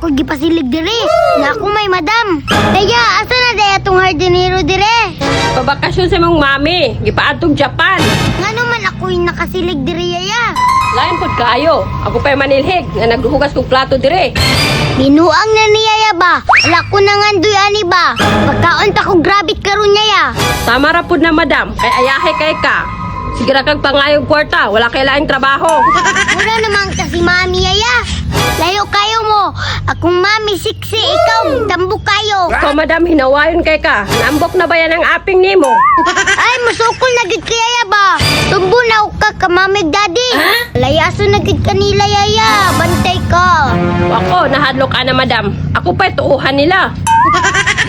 ako gipasilig dire. Na ako may madam. Kaya asa na daya tong hardinero dire? Pabakasyon sa mong mami, gipaadtong Japan. Ngano man ako'y nakasilig dire, yaya? Lain pod kaayo. Ako pa'y manilhig nga naghugas kog plato dire. Binuang na ni yaya ba? Wala ko na nga nduy ani ba? Pagkaon ta ko grabit karon yaya. Tama ra pod na madam, kay ayahe kay ka. Sige ra kag pangayog kwarta, wala kay laing trabaho. Mura naman kasi mami yaya. Layo kayo mo. Akong mami siksi, ikaw tambok kayo. Ikaw madam, hinawayon kay ka. Naambok na ba yan ang aping nimo? Ay, masukol na gid kay yaya ba? Tumbo na ka ka mami daddy. Layaso na gid kanila yaya. Bantay ka. Ako, nahadlok ka na madam. Ako pa'y tuuhan nila.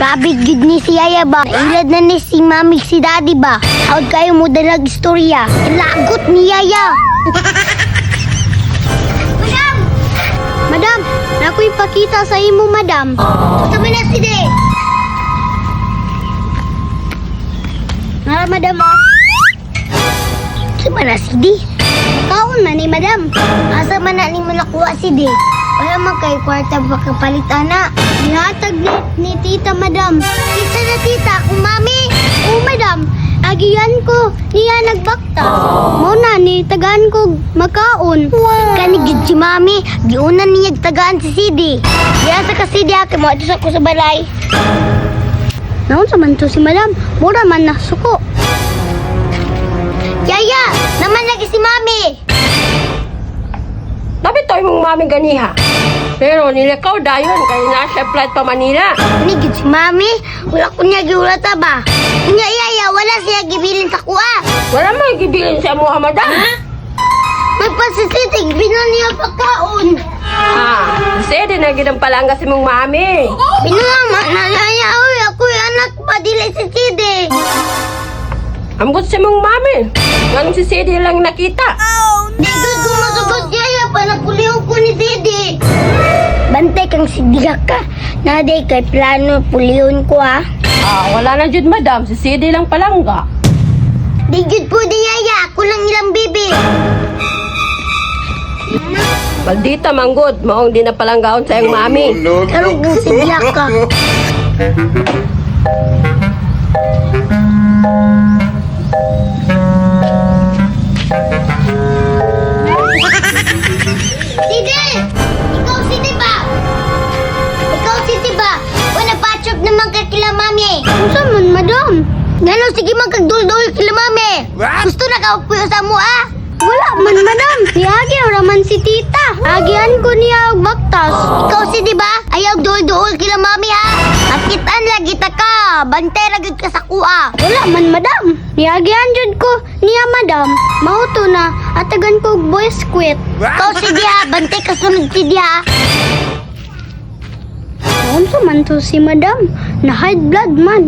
Grabe gid ni si yaya ba? Ilad na ni si mami si daddy ba? Hawd kayo mo dalag istorya. Lagot ni yaya. Madam! Madam, nakoy pakita sa imo, madam. Sabi na si De. Nga, madam, oh. Sa man na si D? Kaon man ni madam. Asa man na ni mo nakuha si D? Wala man kay kwarta baka palit ana. Nihatag ni tita, madam. Tita na tita, akong mami. Oo, madam. Agiyan ko, niya nagbakta. Mo na ni tagaan ko makaon. Kani gid si mami, giunan niya tagaan si Sidi. Diya sa ka Sidi ha, kay mo sa ko sa balay. Naon sa man to si madam, mura man na suko. Yaya, naman lagi si mami. Dapat to imong mami ganiha. Pero nilakaw dayon kay naa siya flight pa Manila. Ni gid si mami, wala ko niya giulata ba. Unya yaya, wala siya gibilin sa kuha. Wala may gibilin sa amo madam. May pasisitig, binon niya pagkaon. Ah, kasi di na gid ang palangga si mong mami. Binuang man na yaya, oy, ako'y anak pa dili si Sidi. Ambot si mong mami. Nganong si Sidi lang nakita. Di ko gumasagot yaya, panapulihan ko ni Sidi. Bantay kang sidiga ka. Naday kay plano pulihon ko ha. Ah, wala na jud madam, si Sidi lang palangga. Di jud po di yaya, ako lang ilang bibi. Maldita manggod, maong di na palanggaon sa iyong mami. No, no, Karong kang sidiga ka. Sidi! Ikaw Sidi ba? Ikaw Sidi ba? Wala patchop naman ka kila mami. Unsa man madam? Ngano sige man kag dul-dul kila mami. Gusto na ka puyo sa mo ah? Wala man madam. Niagi ra man si tita. Agian ko niya og baktas. Ikaw Sidi ba? Ayaw dul-dul kila mami ha. Makitaan lagi ta ka. Bantay ra gyud ka sa kuha. Wala man madam. Niagian jud ko niya madam. Mao to na atagan ko og boy squid. Ikaw Sidi ha, bantay ka sunod Sidi ha. Unsa man to si madam? Na high blood man.